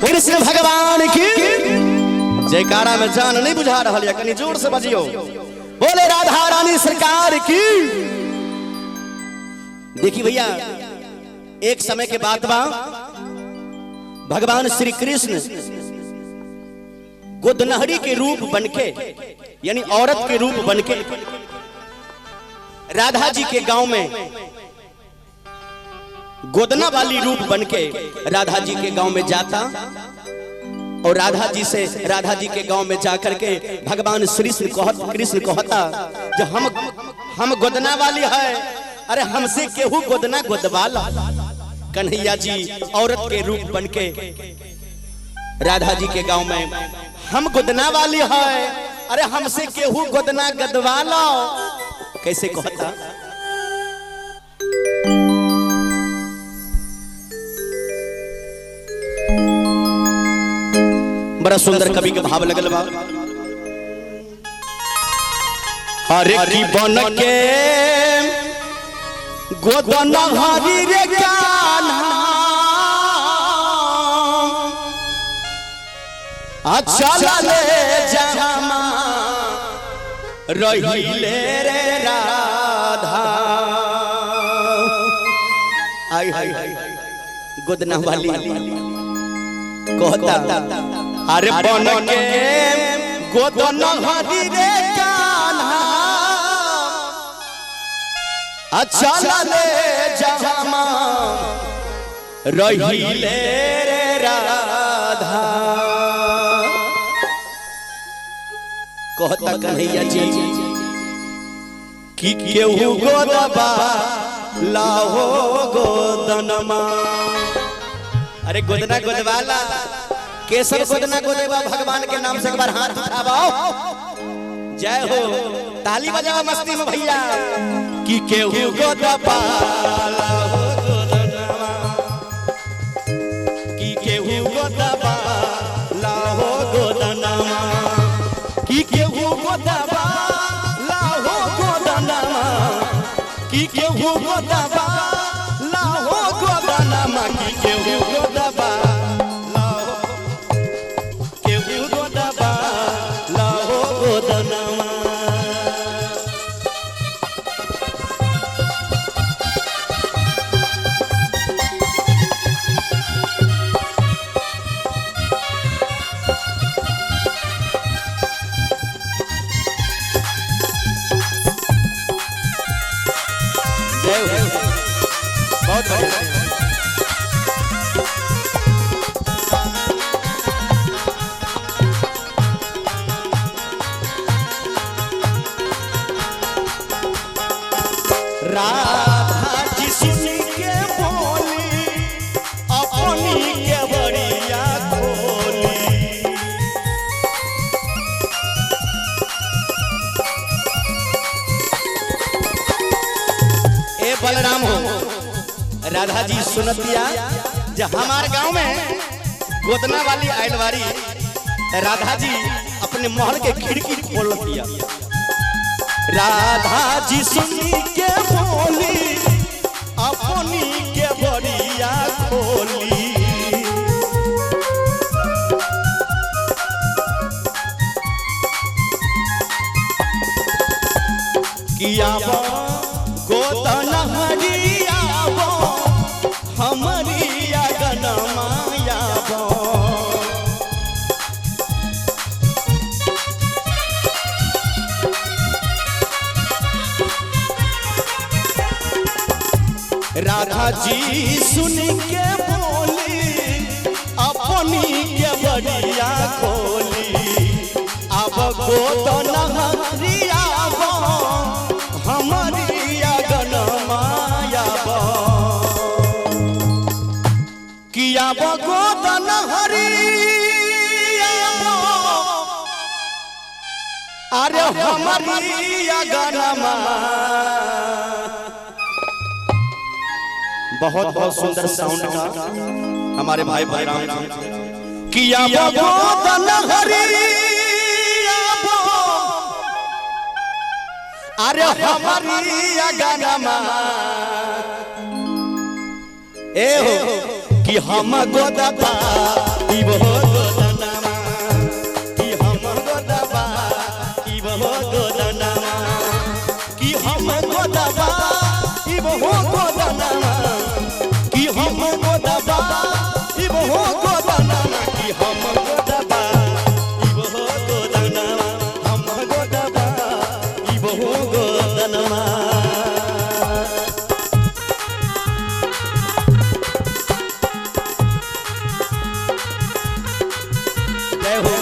कृष्ण भगवान की जयकारा में जान नहीं बुझा रहा है, कनी जोर से बजियो। बोले राधा रानी सरकार की। देखिए भैया, एक समय के बात बा, भगवान श्री कृष्ण गोदनहरी के रूप बनके, यानी औरत के रूप बनके राधा जी के गांव में गोदना वाली रूप बनके राधा जी के गांव में जाता और राधा जी से, राधा जी के गांव में जाकर के भगवान श्री कृष्ण कहता जो हम गोदना वाली है, अरे हमसे केहू गोदना गोदवाला। कन्हैया जी औरत के रूप बनके राधा जी के गांव में, हम गोदना वाली है, अरे हमसे केहू गोदना गदवाला। कैसे कहता? बड़ा सुंदर कवि के भाव लगल बा। हरे की बन के गोदना हरी रे कान्हा, अच्छा ले जमा रहिले रे राधा। आई हाय गोदना वाली कहता, अरे बन के गोदना हरी रे कान्हा, अच्छा ले जमा रहिले रे राधा। कहता कन्हैया जी कि केहू गोदबा लाहो गोदनमा। अरे गोदना गोदवाला, केसर गोदना गोदेवा, भगवान के नाम से एक बार हाथ उठाओ, जय हो, ताली बजाओ मस्ती में भैया। कि केहू गोदबा लाहो गोदनमा, कि केहू गोदबा लाहो गोदनमा, कि केहू गोदबा लाहो गोदनमा, कि केहू गोदबा लाहो गोदनमा, कि केहू गोदबा लाहो, केहू गोदबा लाहो गोदनमा। बहुत बढ़िया। राधा जी सुन के बोली अपनी के बड़िया खोली। ए बलराम हो, राधा जी सुनतिया जब हमारे गांव में गोदना वाली आयलवारी, राधा जी अपने महल के खिड़की खोल दिया। राधा जी सुन के बोली अपनी के बड़िया खोली। किया गोदना हरिया हमारी आंगन माया। राधा जी सुन के बोली अपनी के बड़िया खोली। अब गोदना हरिया हमारी आंगन माया। किया गोदन हरिया, अरे हमारी आंगनमा। बहुत बहुत सुंदर साउंड का हमारे भाई बलराम जी। किया गोदन हरिया, अरे हमारी आंगनमा। ए हो कि हम गोदबा इब हो गोदनामा, कि हम गोदबा इब हो गोदनामा, कि हम गोदबा इब हो गोदनामा, कि हम गोदबा इब हो गोदनामा, कि हम गोदबा इब हो गोदनामा, हम गोदबा इब हो गोदनामा। जय हो।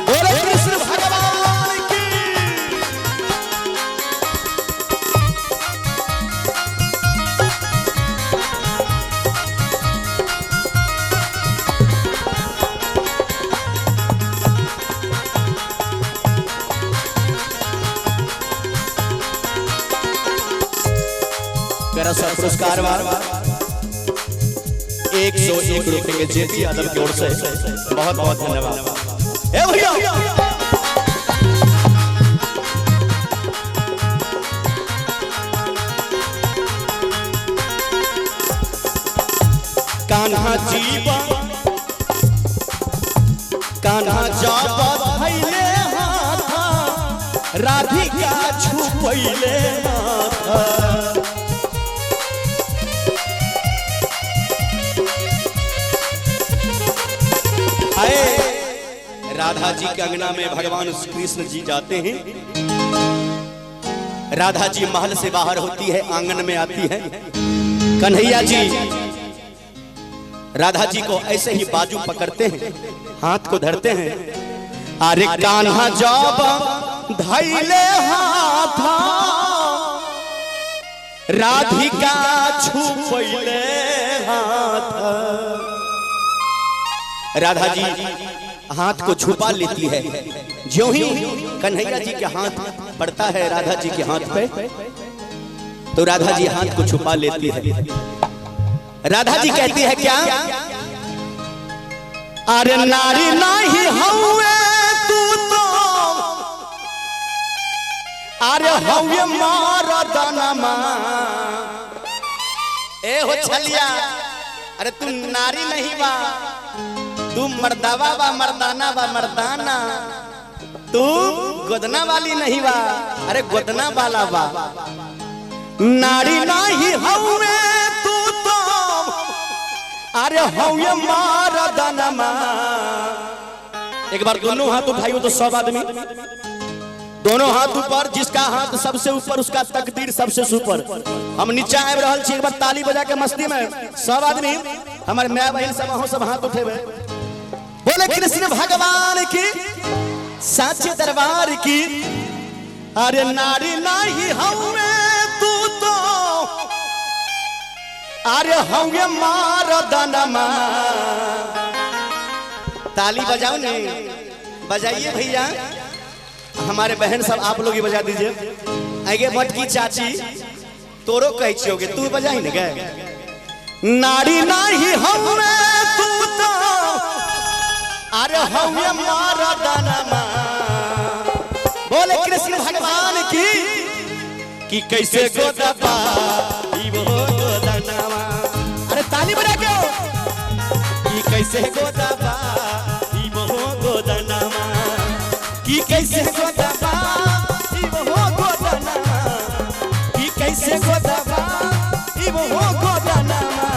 बोलो कृष्ण भगवान की। प्यारा सा पुरस्कार 101 रुपए के जेपी यादव की ओर से बहुत बहुत धन्यवाद। ए भैया कान्हा जीवा कान्हा जाबा धैले हाथा, राधिका छुपैले माथा। आए राधा जी के अंगना में भगवान कृष्ण जी जाते हैं। राधा जी महल से बाहर होती है, आंगन में आती है। कन्हैया जी राधा जी को ऐसे ही बाजू पकड़ते हैं, हाथ को धरते हैं। अरे कान्हा जब धैले हाथा, राधिका छुपैले हाथ। राधा जी हाथ को छुपा लेती है। ज्यों ही कन्हैया जी के हाथ पड़ता है राधा जी के हाथ पे, तो राधा जी हाथ को छुपा लेती है। राधा जी कहती है क्या? अरे नारी नहीं हउए तू तो, अरे हउए मरदनमा। ए हो छलिया, अरे तू नारी नहीं बा, तू मर्दावा बा, मर्दाना बा, मर्दाना। तू गोदना वाली नहीं बा, अरे गोदना वाला बा। नारी नहीं हउए तू तो, अरे हउए मर्दानमा। एक बार दोनों हाथ उठाइयो तो सब आदमी दोनों हाथ ऊपर, जिसका हाथ सबसे ऊपर उसका तकदीर सबसे सुपर। हम नीचा आबि रहल छी, एक बार ताली बजा के मस्ती में सब आदमी, हमारे my बहन सब अहों सब हाथ उठेबे। बोले कृष्ण भगवान की, साचे दरबार की। अरे नारी नहीं हउए तू तो, अरे हउए मर्दानमा। ताली बजाओ ने, बजाइए भैया, हमारे बहन सब आप लोग ही बजा दीजिए। आगे मटकी चाची तोरो कहै छियोगे, तू बजाई ने गए। नारी नहीं हउए तू तो, अरे हउए मर्दानमा। बोले कृष्ण भगवान की, कि कैसे गोदबा इब हो गोदनामा। अरे ताली बजा के, कि कैसे गोदबा इब हो गोदनामा, कि कैसे गोदबा इब हो गोदनामा, कि कैसे गोदबा इब हो गोदनामा।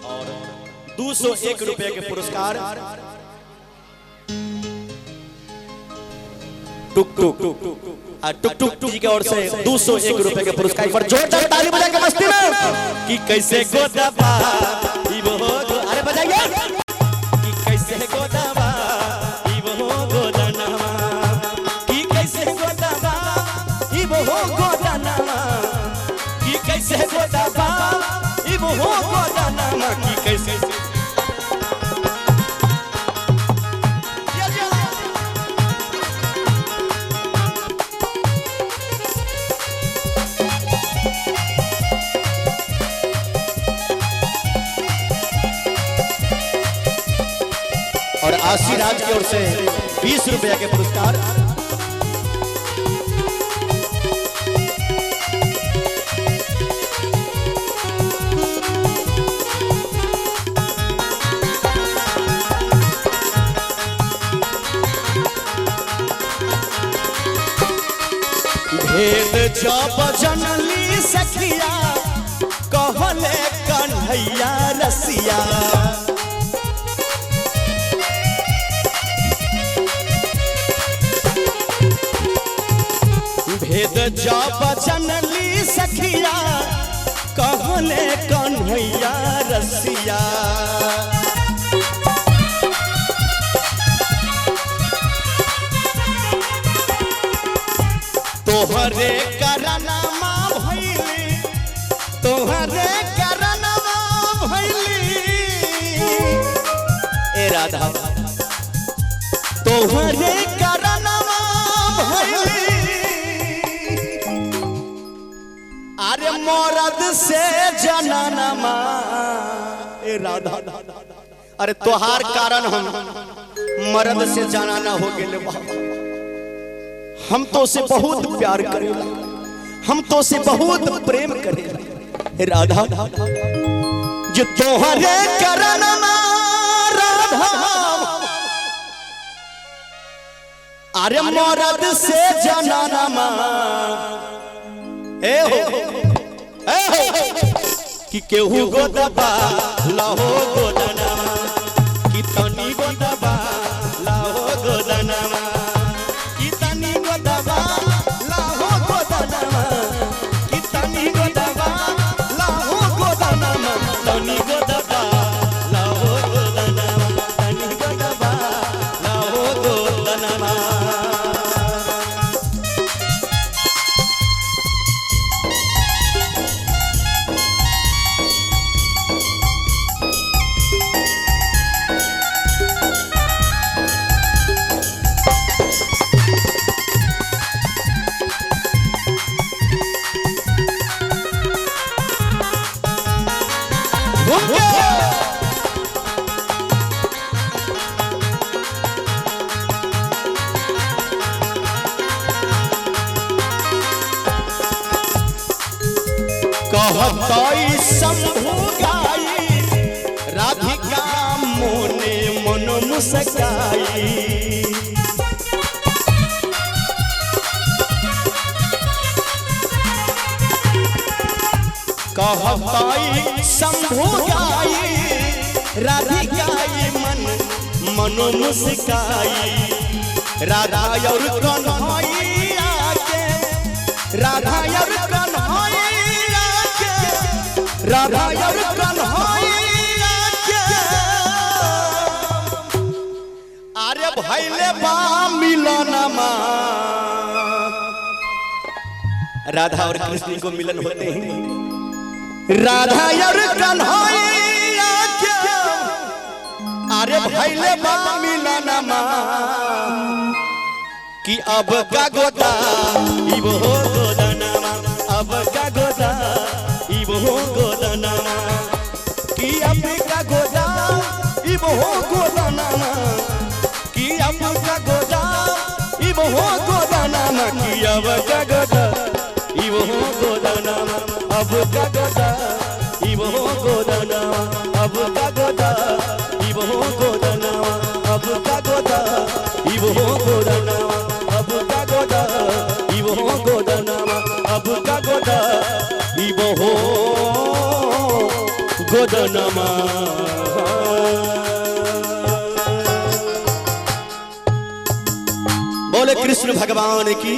और 201 रुपए के पुरस्कार टुक टुक टुक टुक जी के ओर से 201 रुपए के पुरस्कार। एक बार जोरदार ताली बजा के मस्ती में, कि कैसे गोदबा इब हो, अरे बजाइए, कि कैसे गोदबा इब हो गोदनामा, कि कैसे गोदबा इब हो गोदनामा, कि कैसे गोदबा इब हो गोदनामा, कि कैसे। आशीराज की ओर से 20 रुपया के पुरस्कार। भेद जब जनली सखिया कहले कन्हैया रसिया। भेद जब जनली सखिया कहले कन्हैया रसिया। तोहरे करनमा भैली, तोहरे करनमा भैली ए राधा, तोहरे करनमा भैली। अरे मरद से जनानमा ए राधा, अरे तोहार कारण हम मरद से जनाना हो गेले बाबा। हम तो उसे बहुत प्यार करेला, हम तो उसे बहुत प्रेम करेला राधा, जो तोहरे करनमा राधा। अरे मरद से जनानमा ए हो ए हो कि केहू गोदबा लाहो गोदनमा, कि तनी गोदबा लाहो गोदनमा, कि तनी गोदबा लाहो गोदनमा, कि तनी गोदबा लाहो गोदनमा, तनी गोदबा लाहो गोदनमा, तनी गोदबा लाहो गोदनमा। कहतई शंभु गाई राधिका मोने मन मुस्काई। कहतई शंभु गाई राधिका मन मन मुस्काई। राधा और कन्हैया के, राधा और कन्हैया के, राधा और कन्हैया के, अरे भैले बा मिलनमा। राधा और कृष्ण को मिलन होते हैं। राधा और कन्हैया के, अरे भैले बा मिलनमा, कि अब का गोदा इबो गोदनमा, अब का गोदा इबो गोदनमा, कि अब का गोदा इबो गोदनमा, कि अब का गोदा इबो गोदनमा, कि अब का गोदा इबो गोदनमा, अब का गोदा इबो गोदनमा, अब का गोदा इबो गोदनमा, अब का गोदा इबो गोदनमा, अब का गोदा इबो गोदनमा, अब का गोदा इबो गोदनमा। बोले कृष्ण भगवान की।